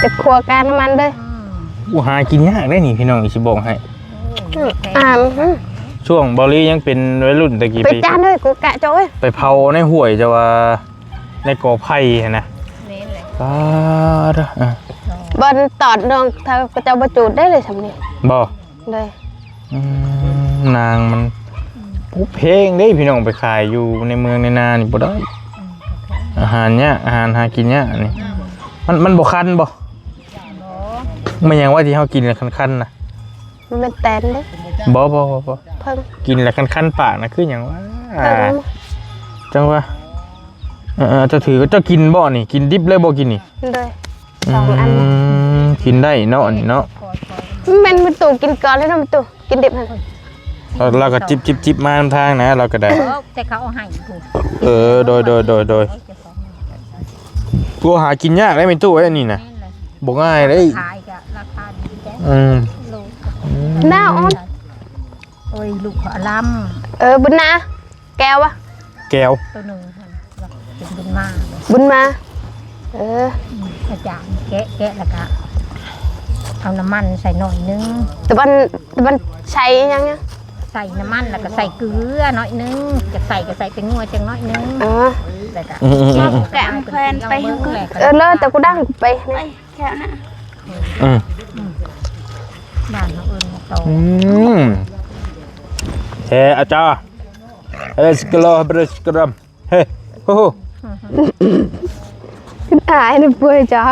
ແຕ່ຂົ້ວການ້ຳມັນເດີ. ອືມ ໂອ້ ຫາກິນຍາກເດ້ນີ້ພີ່ນ້ອງ ຊິບອກໃຫ້. ອືມ ອ່າ ຊ່ວງເບົາລີຍັງເປັນໄວລຸ້ນຕະກີ້ ໄປຈານເດີ ກູກະເຈົ້າເອີຍ ໄປເຜົາໃນຫ້ວຍ ແຕ່ວ່າໃນກໍໄຜ່ຫັ້ນນະ. ແມ່ນແຫຼະ ປາດ ເອີ ບ່ອນຕອດນ້ອງ ຖ້າເຂົາເຈົ້າບໍ່ຈູດໄດ້ເລີຍຊ່ຳນີ້ ບໍ່? ໂດຍ. ອືມ ນາງມັນ ອືມ ໂອ້ ແພງເດ້ພີ່ນ້ອງ ໄປຂາຍຢູ່ໃນເມືອງໃນນານີ້ບໍ່ໄດ້. ອືມ ອາຫານຍາກ ອາຫານຫາກິນຍາກອັນນີ້. ອືມ ມັນ ມັນບໍ່ຄັນບໍ່? ບໍ່. ແມ່ນຫຍັງວະທີ່ເຮົາກິນແລ້ວຄັນໆນະ? ມັນແມ່ນແຕນເດ້. ບໍ່ ບໍ່ ບໍ່ ບໍ່ ເພິ່ງ. ກິນແລ້ວຄັນໆປາກນະ ຄືຫຍັງວະ? ເພິ່ງ. ຈັ່ງວ່າ ເອີ ເຈົ້າຖື ເຈົ້າກິນບໍ່ນີ້? ກິນດິບເລີຍບໍ່ກິນນີ້? ໂດຍ. ສອງອັນ ອືມ ກິນໄດ້ເນາະ ອັນນີ້ເນາະ. ແມ່ນ ແມ່ຕູ້ກິນກ່ອນເລີຍເນາະ ແມ່ຕູ້ ກິນດິບຫັ້ນ. ລາວ ລາວກະຈິບໆໆມານຳທາງນະ ລາວກະໄດ້. ເອີ ແຕ່ເຂົາເອົາໃຫ້ພຸ້ນ. ເອີ ໂດຍ ໂດຍ ໂດຍ ໂດຍ. ໂອ້ ຫາກິນຍາກເດ້ແມ່ຕູ້ເອີຍ ອັນນີ້ນະ. ແມ່ນແຫຼະ ບໍ່ງ່າຍເດ້. ຂາຍກະລາຄາດີແທ້. ອືມ ໂລ ອືມ ໜ້າອ່ອນ. ໂອ້ຍ ລູກເຂົາອາລຳ. ເອີ ບຸນນາ ແກ້ວວະ? ແກ້ວ ໂຕໜຶ່ງຫັ້ນ ເປັນບຸນມາ. ບຸນມາ ເອີ ອືມ ອາຈານແກະ ແກະແລ້ວກະເອົານ້ຳມັນໃສ່ໜ້ອຍໜຶ່ງ. ຕະບັນ ຕະບັນໃສ່ຫຍັງນະ? ໃສ່ນ້ຳມັນແລ້ວກະໃສ່ເກືອໜ້ອຍໜຶ່ງ ຢາກໃສ່ກະໃສ່ແປ້ງນົວຈັກໜ້ອຍໜຶ່ງ. ເອີ ແລ້ວກະ ອືມໆໆ ແກະແຜ່ນໄປ. ເອີ ເລີຍແຕ່ກູດັງໄປ. ແຄ່ນະ ອືມ ອືມ ບ້ານເຮົາເອີ້ນໂຕ. ອືມ ເອີ ອາຈານ ເອີ ສະກະລໍ ເອີ ສະກະຣຳ ເຮີ ໂອ້ໂຫ ອາຍນະ ປ່ວຍຈາ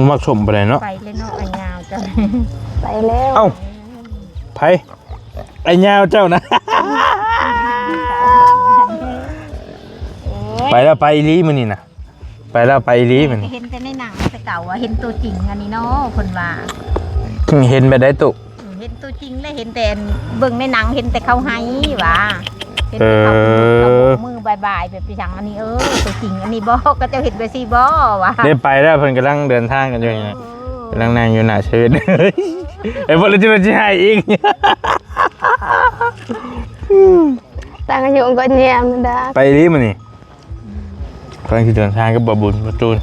ມັກສົ້ມປານໃດເນາະ. ໄປແລ້ວເນາະ ໄອ້ຍາວເຈົ້າ ໄປແລ້ວ. ເອົ້າ ໃຜ? ໄອ້ຍາວເຈົ້ານະ. ໂອ້ຍ ໄປແລ້ວ ໄປອີ່ຫຼີມື້ນີ້ນະ. ໄປແລ້ວ ໄປອີ່ຫຼີມື້ນີ້. ເຫັນແຕ່ໃນໜັງແຕ່ເກົ່າ ວ່າເຫັນຕົວຈິງອັນນີ້ເນາະ ເພິ່ນວ່າ. ເຫັນແບບໃດຕຸ? ເຫັນຕົວຈິງແລ້ວ ເຫັນແຕ່ເບິ່ງໃນໜັງ ເຫັນແຕ່ເຂົາໃຫ້ວ່າ ເຫັນແຕ່ເຂົາ ເອີ ເຂົາໂບກມືບາຍບາຍ ແບບອີ່ຫຍັງອັນນີ້. ເອີ ຕົວຈິງອັນນີ້ບໍ? ເຂົາເຈົ້າເຮັດແບບຊີ້ບໍວ່າ. ໄດ້ໄປແລ້ວ ເພິ່ນກຳລັງເດີນທາງກັນຢູ່ນີ້ນະ. ເອີ ກຳລັງນັ່ງຢູ່ໜ້າເຊເວັ່ນ. ໄອ້ບໍ່ ແລ້ວຈະ ຈະໃຫ້ອີກ. ຕັ້ງຢູ່ກໍແຍມດາ. ໄປອີ່ຫຼີມື້ນີ້. ກຳລັງຊິເດີນທາງກັບບ່າວບຸນ ບ່າວຕູນ.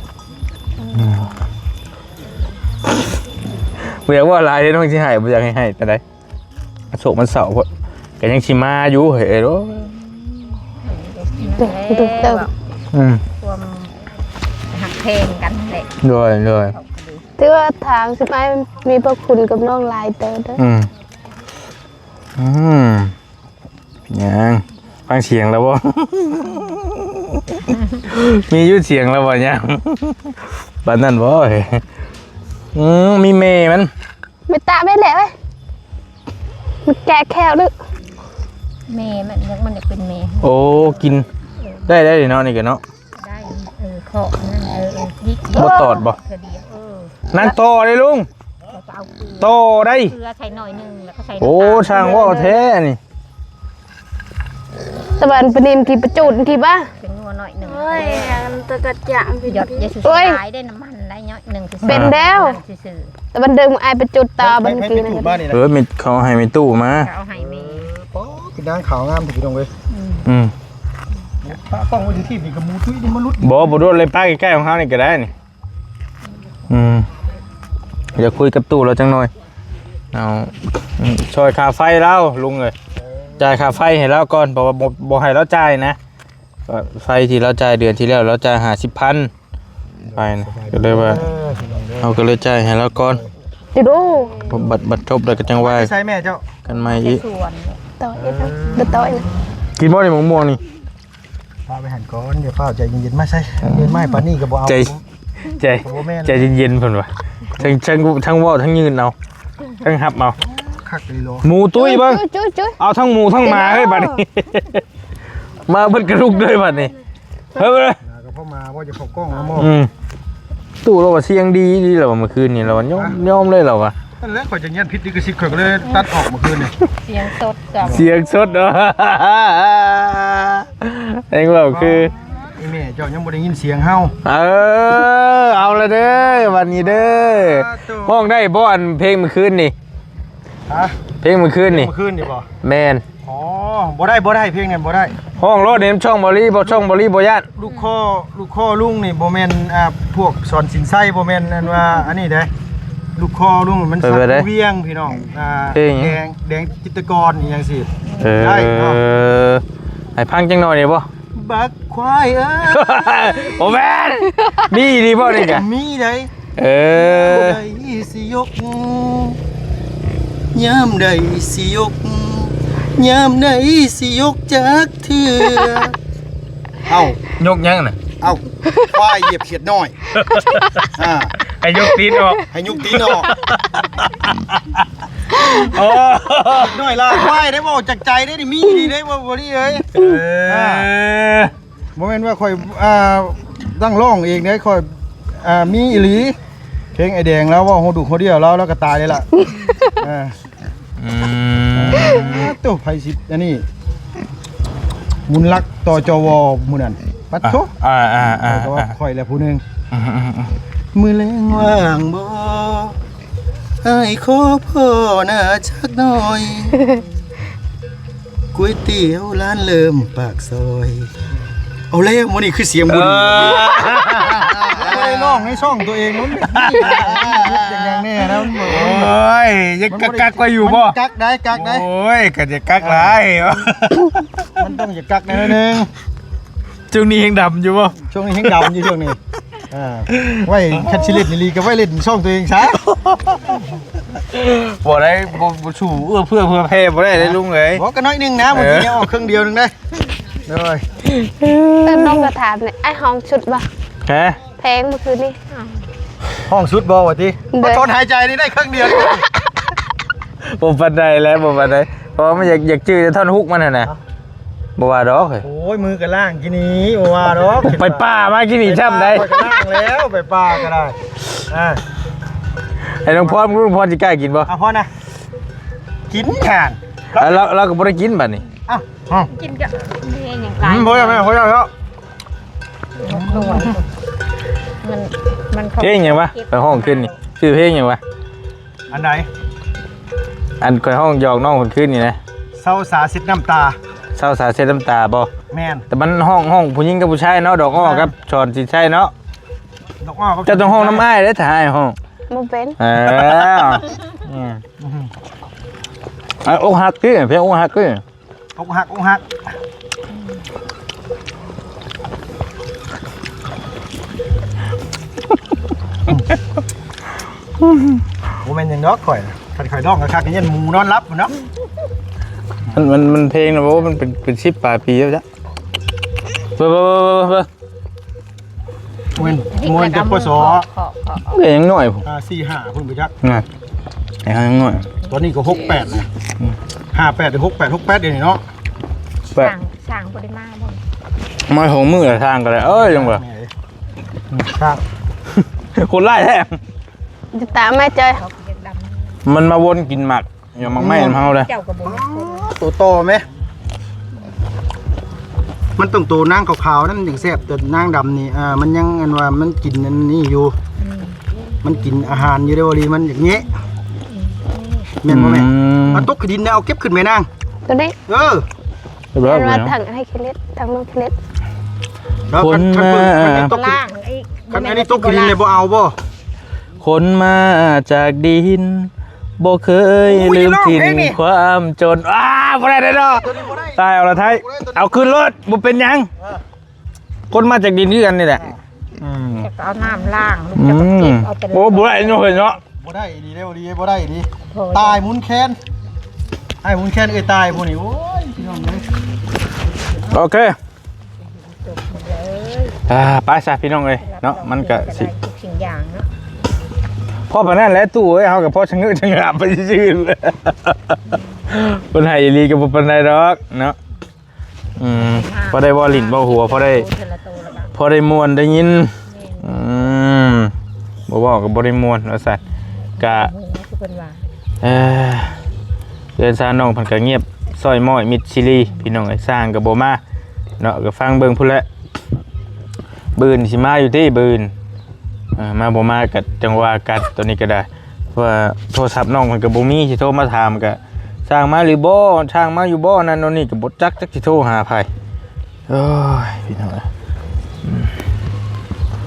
ອືມ ບໍ່ຢາກເວົ້າຫຼາຍເດ້ ນ້ອງຊິໃຫ້ ບໍ່ຢາກໃຫ້ໃຫ້ປານໃດ. ໂສກມັນເສົ້າໂພດ ກໍຍັງຊິມາຢູ່ເຮີ້ຍ ໂອ້ຍ ເຕີບ ອືມ ຄວາມຮັກແພງກັນແຫຼະ ໂດຍ ໂດຍ ຖືວ່າທາງ ສະໄໝມີພະຄຸນກັບນ້ອງຫຼາຍເຕີບເດີ ອືມ ອືມ ຫຍັງ ຟັງສຽງແລ້ວບໍ່? ມີຢູ່ສຽງແລ້ວບໍ່ຫຍັງ ປານນັ້ນບໍ່? ອືມ ມີແມ່ມັນ ໄປຕາກແມ່ແຫຼະເວີຍ ມັນແກະແຂ້ວເດີ ແມ່ມັນຍັງ ມັນຢາກເປັນແມ່ ໂອ້ ກິນໄດ້ ໄດ້ເນາະ ນີ້ກໍເນາະ ໄດ້ ເອີ ເຄາະນັ້ນ ເອີ ເອີ ບໍ່ຕອດບໍ່? ນາງຕໍ່ເດ້ລຸງ ຕໍ່ໄດ້ ເກືອໃສ່ໜ້ອຍໜຶ່ງ ແລ້ວກໍໃສ່ ໂອ້ ຊ່າງເວົ້າແທ້ນີ້ ຕະວັນປະນິມທີ່ປະຈຸດທີ່ບ້າ ເປັນງົວໜ້ອຍໜຶ່ງ ໂອ້ຍ ອັນຕະກັດຈາງ ຢອດ ຢ່າຊິຫຼາຍເດ້ ນ້ຳມັນໄດ້ໜ້ອຍໜຶ່ງ ເປັນແລ້ວ ຊື່ໆ ຕະວັນເດີມອ້າຍປະຈຸດຕໍ່ບັນກີນ ເອີ ເຂົາໃຫ້ແມ່ຕູ້ມາ ເອົາໃຫ້ແມ່ ໂອ້ ເປັນນາງຂາວງາມແທ້ພີ່ນ້ອງເອີຍ ອືມ ປະກ້ອງໄວ້ທີ່ທີບນີ້ກັບໝູຕຸ້ຍນີ້ມາຫຼຸດ ບໍ່ ບໍ່ໂດນເລີຍ ປະໃກ້ໆຂອງເຮົານີ້ກໍໄດ້ນີ້ ອືມ ຢາກຄຸຍກັບຕູ້ລາວຈັກໜ້ອຍ ເອົາ ອືມ ຊ່ອຍຄ່າໄຟລາວລຸງເອີຍ ຈ່າຍຄ່າໄຟໃຫ້ລາວກ່ອນ ເພາະວ່າບໍ່ ບໍ່ໃຫ້ລາວຈ່າຍນະ ກໍໄຟທີ່ລາວຈ່າຍເດືອນທີ່ແລ້ວ ລາວຈ່າຍຫ້າສິບພັນໄປນະ ກໍເລີຍວ່າ ເຮົາກໍເລີຍຈ່າຍໃຫ້ລາວກ່ອນ ຕິໂດ ບັດ ບັດຈົບແລ້ວກໍຈັ່ງວ່າ ໃສ່ແມ່ເຈົ້າ ກັນໃໝ່ອີກ ຕໍ່ອີກ ບໍ່ຕໍ່ອີກ ກິນບໍ່ນີ້ ໝາກມ່ວງນີ້ ພາໄປຫັ້ນກ່ອນ ຢ່າຟ້າວ ໃຈເຢັນໆ ມາໃສ່ ເຢັນມາປານນີ້ກໍບໍ່ເອົາ ໃຈ ໃຈ ໃຈເຢັນໆ ເພິ່ນວ່າ ທັງ ທັງ ທັງເວົ້າ ທັງຍື່ນເອົາ ທັງຮັບເອົາ ຄັກອີ່ຫຼີ ໝູຕຸ້ຍເບິ່ງ ເອົາທັງໝູທັງໝາເຮີ້ຍ ບາດນີ້ ມາເບິດກະດຸກເລີຍບາດນີ້ ເຮີ້ຍ ໜ້າກໍພໍມາບໍ່ຈະເຂົ້າກ້ອງແລ້ວບໍ່ ອືມ ຕູ້ລາວວ່າສຽງດີ ດີລາວວ່າມື້ຄືນນີ້ ລາວວ່າຍອມ ຍອມເລີຍລາວວ່າ ນັ້ນແຫຼະ ຂ້ອຍຈັ່ງຢ້ານຜິດລິຂະສິດ ຂ້ອຍກໍເລີຍຕັດອອກມື້ຄືນນີ້ ສຽງສົດ ສຽງສົດເນາະ ເອງເວົ້າຄື ອີແມ່ເຈົ້າຍັງບໍ່ໄດ້ຍິນສຽງເຮົາ ເອີ ເອົາລະເດີ ບາດນີ້ເດີ ຮ້ອງໄດ້ບໍ່ ອັນເພງມື້ຄືນນີ້ ຮະ ເພງມື້ຄືນນີ້ ເພງມື້ຄືນນີ້ບໍ່ ແມ່ນ ອໍ ບໍ່ໄດ້ ບໍ່ໄດ້ ເພງນັ້ນບໍ່ໄດ້ ຮ້ອງໂລດໃນຊ່ອງບາລີບໍ່ ຊ່ອງບາລີບໍ່ຢ້ານ ລູກຄໍ ລູກຄໍລຸງນີ້ບໍ່ແມ່ນ ອ່າ ພວກສອນສິນໄຊ ບໍ່ແມ່ນອັນວ່າອັນນີ້ເດ້ ລູກຄໍລຸງມັນສັກວຽງພີ່ນ້ອງ ອ່າ ເພງຫຍັງ ແດງ ແດງຈິດຕະກອນອີ່ຫຍັງຊີ້ ເອີ ໄດ້ເນາະ ໃຫ້ຟັງຈັກໜ້ອຍໄດ້ບໍ່? ບັກຄວາຍເອີຍ ໂອ້ແມ່ນ ມີອີ່ຫຼີບໍ່ນີ້ກະ ມີໄດ໋ ເອີ ຍາມໃດຊິຍົກ ຍາມໃດຊິຍົກ ຍາມໃດຊິຍົກຈັກເທື່ອ ເອົ້າ ຍົກຫຍັງນະ ເອົ້າ ຄວາຍຢຽບຂຽດນ້ອຍ ອ່າ ໃຫ້ຍົກຕີນອອກ ໃຫ້ຍົກຕີນອອກ ໂອ້ ໜ້ອຍລາຄວາຍໄດ້ເວົ້າຈາກໃຈໄດ້ນີ້ ມີອີ່ຫຼີໄດ້ບໍ່ບໍລີເອີຍ ເອີ ອ່າ ບໍ່ແມ່ນວ່າຂ້ອຍ ອ່າ ຕັ້ງຮ້ອງເອງເດ້ ຂ້ອຍ ອ່າ ມີອີ່ຫຼີ ເພງອ້າຍແດງລາວເວົ້າຫົວດຸກຫົວດ່ຽວລາວ ລາວກໍຕາຍເລີຍລະ ອ່າ ອືມ ໂຕ ໃຜຊິອັນນີ້ ບຸນລັກ ຕ ຈ ວ ມື້ນັ້ນ ປັດໂທ ອ່າໆໆ ຂ້ອຍກໍວ່າຂ້ອຍແຫຼະຜູ້ໜຶ່ງ ອືມໆໆ ມື້ແລງວ່າງບໍ່ ອ້າຍຂໍພໍ້ໜ້າຈັກໜ້ອຍ ກ໋ວຍຕຽວຮ້ານເລີ່ມປາກຊອຍ ເອົາແລ້ວ ມື້ນີ້ຄືສຽງບຸນ ເອີ ບໍ່ໄດ້ຮ້ອງໃນຊ່ອງຕົວເອງ ມັນມີຢຸດຫຍັງແນ່ນະ ໂອ້ຍ ຍັງກັກໆໄວ້ຢູ່ບໍ່ ມັນກັກໄດ້ ກັກໄດ້ ໂອ້ຍ ກໍຢ່າກັກຫຼາຍ ມັນຕ້ອງຢ່າກັກໜ້ອຍໜຶ່ງ ຊ່ວງນີ້ແຮງດຳຢູ່ບໍ່ ຊ່ວງນີ້ແຮງດຳຢູ່ຊ່ວງນີ້ ອ່າ ໄວ້ຄັນຊິຫຼິ້ນອີ່ຫຼີກໍໄວ້ຫຼິ້ນຊ່ອງຕົວເອງຊະ ບໍ່ໄດ້ ບໍ່ ບໍ່ສູ້ເອື້ອເຟື້ອເຜື່ອແຜ່ບໍ່ໄດ້ເດ້ລຸງເອີຍ ບໍ່ກໍໜ້ອຍໜຶ່ງນະ ເອີ ມື້ກີ້ອອກເຄິ່ງດຽວໜຶ່ງເດ້ ໂດຍ ເອີ ນ້ອງກໍຖາມນີ້ ອ້າຍຮ້ອງຊຸດບໍ່ ຮະ ເພງມື້ຄືນນີ້ ຮ້ອງຊຸດບໍ່ວ່າຕິ ໂດຍ ບໍ່ ຖອນຫາຍໃຈນີ້ໄດ້ເຄິ່ງດຽວ ບໍ່ປານໃດແຫຼະ ບໍ່ປານໃດ ເພາະວ່າມັນຢາກ ຢາກຈື່ແຕ່ທ່ອນຮຸກມັນຫັ້ນນະ ບໍ່ວ່າດອກເຮີ້ຍ ໂອ້ຍ ມືກໍລ້າງກິນນີ້ ບໍ່ວ່າດອກ ໄປປ່າມາກິນນີ້ຊ້ຳໃດ ຂ້ອຍກໍລ້າງແລ້ວ ໄປປ່າກໍໄດ້ ອ່າ ໃຫ້ນ້ອງພອນ ນ້ອງພອນຊິກ້າກິນບໍ່ ອ່ະ ພອນນະ ກິນທ່ານ ອ່ະ ລາວ ລາວກໍບໍ່ໄດ້ກິນບັດນີ້ ອ້າວ ກິນກໍມີຫຍັງ ອືມ ພໍແລ້ວແມ່ ພໍແລ້ວ ມັນ ມັນ ເພງຫຍັງວະ ໄປຮ້ອງຄືນນີ້ ຊື່ເພງຫຍັງວະ? ອັນໃດ? ອັນຂ້ອຍຮ້ອງຫຍອກນ້ອງເມື່ອຄືນນີ້ນະ ເຊົາສາເຊັດນ້ຳຕາ ເຊົາສາເຊັດນ້ຳຕາບໍ່? ແມ່ນ ແຕ່ມັນຮ້ອງ ຮ້ອງຜູ້ຍິງກັບຜູ້ຊາຍເນາະ ດອກອ້ອກັບສອນສິນໄຊເນາະ ດອກອ້ອກັບ ເຈົ້າຕ້ອງຮ້ອງນຳອ້າຍເດ້ ຖ້າອ້າຍຮ້ອງ ບໍ່ເປັນ ເອີ ອືມ ອືມ ອ່ະ ອົກຫັກຕິ ເພງອົກຫັກຕິ ອົກຫັກ ອົກຫັກ ບໍ່ແມ່ນຫຍັງດອກຂ້ອຍນະ ຄັນຂ້ອຍຮ້ອງຄັກໆ ຍັນໝູນອນຫຼັບພຸ້ນເນາະ ມັນ ມັນ ມັນເພງນະ ໂອ້ ມັນເປັນ ເປັນສິບປາຍປີແລ້ວຈ້ະ ເບິ່ງ ເບິ່ງ ເບິ່ງ ເບິ່ງ ເບິ່ງ ແມ່ນ ແມ່ນແຕ່ ປສ ເດັກຍັງນ້ອຍພຸ້ນ ອ່າ ສີ່ຫ້າພຸ້ນບໍ່ຈັກ ນັ້ນ ແຕ່ເຮົາຍັງນ້ອຍ ຕອນນີ້ກໍຫົກແປດນະ ຫ້າແປດ ຫົກແປດ ຫົກແປດ ດຽວນີ້ເນາະ ແປດ ຊ່າງ ຊ່າງບໍ່ໄດ້ມາບໍ່ ມາຫົກມື້ລະ ຊ່າງກໍໄດ້ ເອີຍ ຈັ່ງວ່າ ຊ່າງ ຄົນຫຼາຍແທ້ ຕາມມາເຈີ ມັນມາວົນກິນໝາກ ຢ່າໝາກໄມ້ນຳເຮົາເດີ ເຈົ້າກໍບໍ່ມີຄົນ ໂຕຕໍ່ແມ ມັນຕ້ອງໂຕນາງຂາວໆນັ້ນຈຶ່ງແຊບ ແຕ່ນາງດຳນີ້ ອ່າ ມັນຍັງອັນວ່າມັນກິນອັນນີ້ຢູ່ ອືມ ມັນກິນອາຫານຢູ່ເດ້ ບໍ່ດີມັນຢ່າງນີ້ ອືມ ແມ່ນບໍ່ແມ່ ອືມ ມັນຕົກຂີ້ດິນແລ້ວເອົາເກັບຂຶ້ນແມ່ນາງ ຕົວນີ້ ເອີ ເອີ ເອົາມາຖັງໃຫ້ເຄເລັດ ຖັງນ້ອງເຄເລັດ ແລ້ວຄັນ ຄັນເບິ່ງ ຄັນຕົກ ລ້າງອີກ ຄັນອັນນີ້ຕົກຂີ້ດິນແລ້ວບໍ່ເອົາບໍ່? ຄົນມາຈາກດິນ ບໍ່ເຄີຍລືມຖິ່ນຄວາມຈົນ ອ້າ ບໍ່ໄດ້ເດ້ດອກ ຕາຍເອົາລະໄທ ເອົາຄືນໂລດ ບໍ່ເປັນຫຍັງ ເອີ ຄົນມາຈາກດິນຄືກັນນີ້ແຫຼະ ອືມ ຈະເອົານ້ຳລ້າງ ອືມ ຈະເກັບເອົາໄປ ໂອ້ ບໍ່ໄດ້ເນາະ ເຮີ້ຍເນາະ ບໍ່ໄດ້ອີ່ຫຼີເດ້ ບໍ່ດີ ບໍ່ໄດ້ອີ່ຫຼີ ໂອ້ຍ ຕາຍໝູນແຄນ ອ້າຍໝູນແຄນເອີຍຕາຍຜູ້ນີ້ ໂອ້ຍ ພີ່ນ້ອງເອີຍ ໂອເຄ ອ່າ ໄປຊະພີ່ນ້ອງເອີຍເນາະ ມັນກະຊິ ທຸກສິ່ງຢ່າງເນາະ ພໍປານນັ້ນແຫຼະຕູ້ເອີຍ ເຮົາກໍພໍຊະເງີຊະງາບໄປຊື່ໆ ເພິ່ນໃຫ້ອີ່ຫຼີກໍບໍ່ປານໃດດອກເນາະ ອືມ ພໍໄດ້ເວົ້າຫຼິ້ນເວົ້າຫົວ ພໍໄດ້ ພໍໄດ້ມ່ວນໄດ້ຍິນ ແມ່ນ ອືມ ບໍ່ເວົ້າກໍບໍ່ໄດ້ມ່ວນວ່າຊັ້ນ ກະ ເອີ ເຮືອນຊານນ້ອງເພິ່ນກໍງຽບ ຊ້ອຍມ້ອຍມິດຊີລີ ພີ່ນ້ອງເອີຍ ຊ່າງກໍບໍ່ມາເນາະ ກໍຟັງເບິ່ງພຸ້ນແຫຼະ ມື້ອື່ນຊິມາຢູ່ຕິ ມື້ອື່ນ ເອີ ມາບໍ່ມາກໍຈັ່ງວ່າກັນ ຕອນນີ້ກໍໄດ້ ເພາະວ່າໂທລະສັບນ້ອງເພິ່ນກໍບໍ່ມີ ຊິໂທມາຖາມກໍ ຊ່າງມາຫຼືບໍ່ ຊ່າງມາຢູ່ບໍ່ ນັ້ນໂນ່ນນີ້ ກໍບໍ່ຈັກ ຈັກຊິໂທຫາໃຜ ໂອ້ຍ ພີ່ນ້ອງເອີຍ ອືມ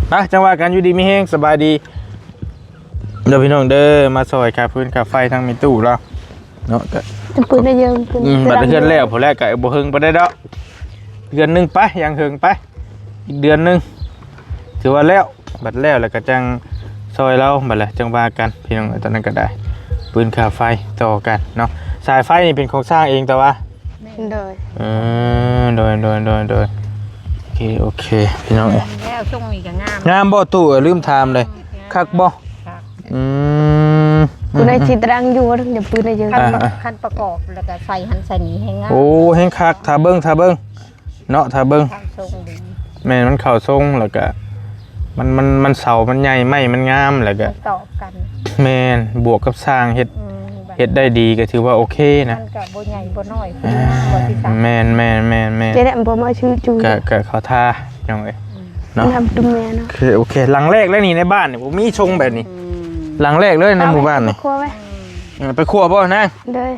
ໄປ ຈັ່ງວ່າກັນ ຢູ່ດີມີແຮງ ສະບາຍດີ ເດີພີ່ນ້ອງເດີ ມາຊ່ອຍຄ່າຟືນຄ່າໄຟທາງແມ່ຕູ້ລາວເນາະ ກໍ ຈະເປີດໄດ້ເຢີ ອືມ ບັດເຮືອນແລ້ວພຸ້ນແຫຼະ ກໍບໍ່ເຫິງປານໃດດອກ ເດືອນໜຶ່ງໄປ ຢ່າງເຫິງໄປ ອີກເດືອນໜຶ່ງ ຖືວ່າແລ້ວ ບັດແລ້ວແລ້ວກໍຈັ່ງຊ່ອຍລາວ ບັດແລ້ວຈັ່ງວ່າກັນ ພີ່ນ້ອງ ຕອນນັ້ນກໍໄດ້ ຟືນຄ່າໄຟຕໍ່ກັນເນາະ ສາຍໄຟນີ້ເປັນຂອງຊ່າງເອງ ແຕ່ວ່າ ໂດຍ ເອີ ໂດຍ ໂດຍ ໂດຍ ໂດຍ ໂອເຄ ໂອເຄ ພີ່ນ້ອງເອີຍ ແລ້ວຊົງນີ້ກໍງາມ ງາມບໍ່ຕູ້? ເອີ ລືມຖາມເລີຍ ອືມ ຄັກບໍ່? ຄັກ ອືມ ຜູ້ໃດຊິຕະລັງຢູ່ ຢ່າປືນໄດ້ເຢີ ຄັນ ອ່າ ຄັນປະກອບແລ້ວກໍໃສ່ຫັ້ນໃສ່ນີ້ແຮງງາມ ໂອ້ ແຮງຄັກ ຖ້າເບິ່ງ ຖ້າເບິ່ງ ເນາະ ຖ້າເບິ່ງ ເຂົ້າຊົງດີ ແມ່ນ ມັນເຂົ້າຊົງ ແລ້ວກະ ມັນ ມັນ ມັນເສົາມັນໃຫຍ່ ໄມ້ມັນງາມ ແລ້ວກະ ມັນຕອບກັນ ແມ່ນ ບວກກັບຊ່າງເຮັດ ອືມ ເຮັດໄດ້ດີ ກໍຖືວ່າໂອເຄນະ ມັນກະບໍ່ໃຫຍ່ບໍ່ນ້ອຍ ອ່າ ບໍ່ທີ່ສາມ ແມ່ນ ແມ່ນ ແມ່ນ ແມ່ນ ຈະໄດ້ບໍ່ມາຊື່ຈູ ກະ ກະເຂົ້າທ່າ ພີ່ນ້ອງເອີຍ ອືມ ເນາະ ນຳຕຸ້ມແມ່ເນາະ ໂອເຄ ໂອເຄ ຫຼັງແລກແລ້ວນີ້ໃນບ້ານນີ້ ບໍ່ມີຊົງແບບນີ້ ອືມ ຫຼັງແລກເລີຍໃນໝູ່ບ້ານນີ້ ເອົາໄປຄົວໄວ້ ເອີ ໄປຄົວບໍ່ນາງ? ໂດຍ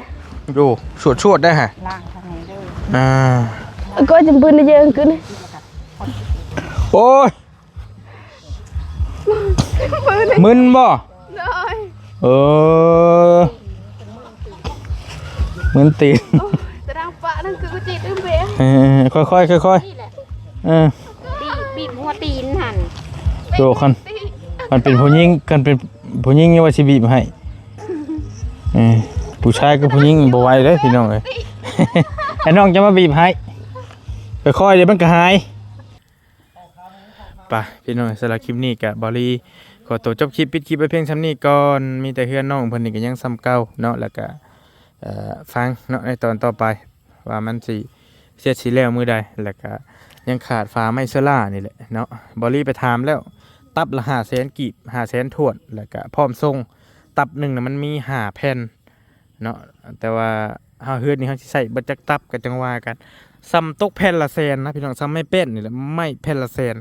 ໂອ້ ຊວດໆ ໄດ້ຫະ ລ້າງທາງນີ້ເດີ ອ່າ ກໍຈະປືນໄດ້ເຢີຂຶ້ນ ໂອ້ຍ ມຶນບໍ່? ໂດຍ ເອີ ມຶນຕີນ ໂອ້ຍ ຕະດັງປະນັ້ນຄືກູຈີດອຶມເບ ເອີ ຄ່ອຍໆ ຄ່ອຍໆ ນີ້ແຫຼະ ເອີ ບີບ ບີບຫົວຕີນຫັ້ນ ໂຕຄັນ ຄັນເປັນຜູ້ຍິງ ຄັນເປັນຜູ້ຍິງຍັງວ່າຊິບີບໃຫ້ ເອີ ຜູ້ຊາຍກັບຜູ້ຍິງບໍ່ໄຫວເດ້ພີ່ນ້ອງເອີຍ ໃຫ້ນ້ອງຈະມາບີບໃຫ້ ຄ່ອຍໆ ດຽວມັນກໍຫາຍ ໄປພີ່ນ້ອງ ສຳລັບຄລິບນີ້ກະ ບ່າວລີ ຂໍໂຕຈົບຄລິບ ປິດຄລິບໄວ້ພຽງສ່ຳນີ້ກ່ອນ ມີແຕ່ເຮືອນນ້ອງເພິ່ນນີ້ກໍຍັງສ່ຳເກົ່າເນາະ ແລ້ວກະ ເອີ ຟັງເນາະ ໃນຕອນຕໍ່ໄປ ວ່າມັນຊິເສັດຊິແລ້ວມື້ໃດ ແລ້ວກະຍັງຂາດຝາໄມ້ໂຊລານີ້ແຫຼະເນາະ ບ່າວລີໄປຖາມແລ້ວ ຕັບລະຫ້າແສນກີບ ຫ້າແສນຖ້ວນ ແລ້ວກະພ້ອມສົ່ງ ຕັບໜຶ່ງນະມັນມີຫ້າແຜ່ນເນາະ ແຕ່ວ່າເຮົາເຮືອນນີ້ເຮົາຊິໃຊ້ເບິດຈັກຕັບກໍຈັ່ງວ່າກັນ ສ່ຳຕົກແຜ່ນລະແສນນະພີ່ນ້ອງ ສ່ຳໄມ້ແປ້ນນີ້ແຫຼະ ໄມ້ແຜ່ນລະແສນ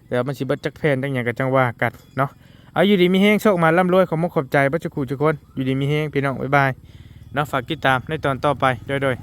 ແຕ່ວ່າມັນຊິເບິດຈັກແຜ່ນຈັກຫຍັງກໍຈັ່ງວ່າກັນເນາະ ເອົາ ຢູ່ດີມີແຮງ ໂຊກໝານລ່ຳລວຍ ຂອບມຸກຂອບໃຈເບິດທຸກຜູ້ທຸກຄົນ ຢູ່ດີມີແຮງພີ່ນ້ອງ ບາຍບາຍເນາະ ຝາກຕິດຕາມໃນຕອນຕໍ່ໄປ ໂດຍ ໂດຍ.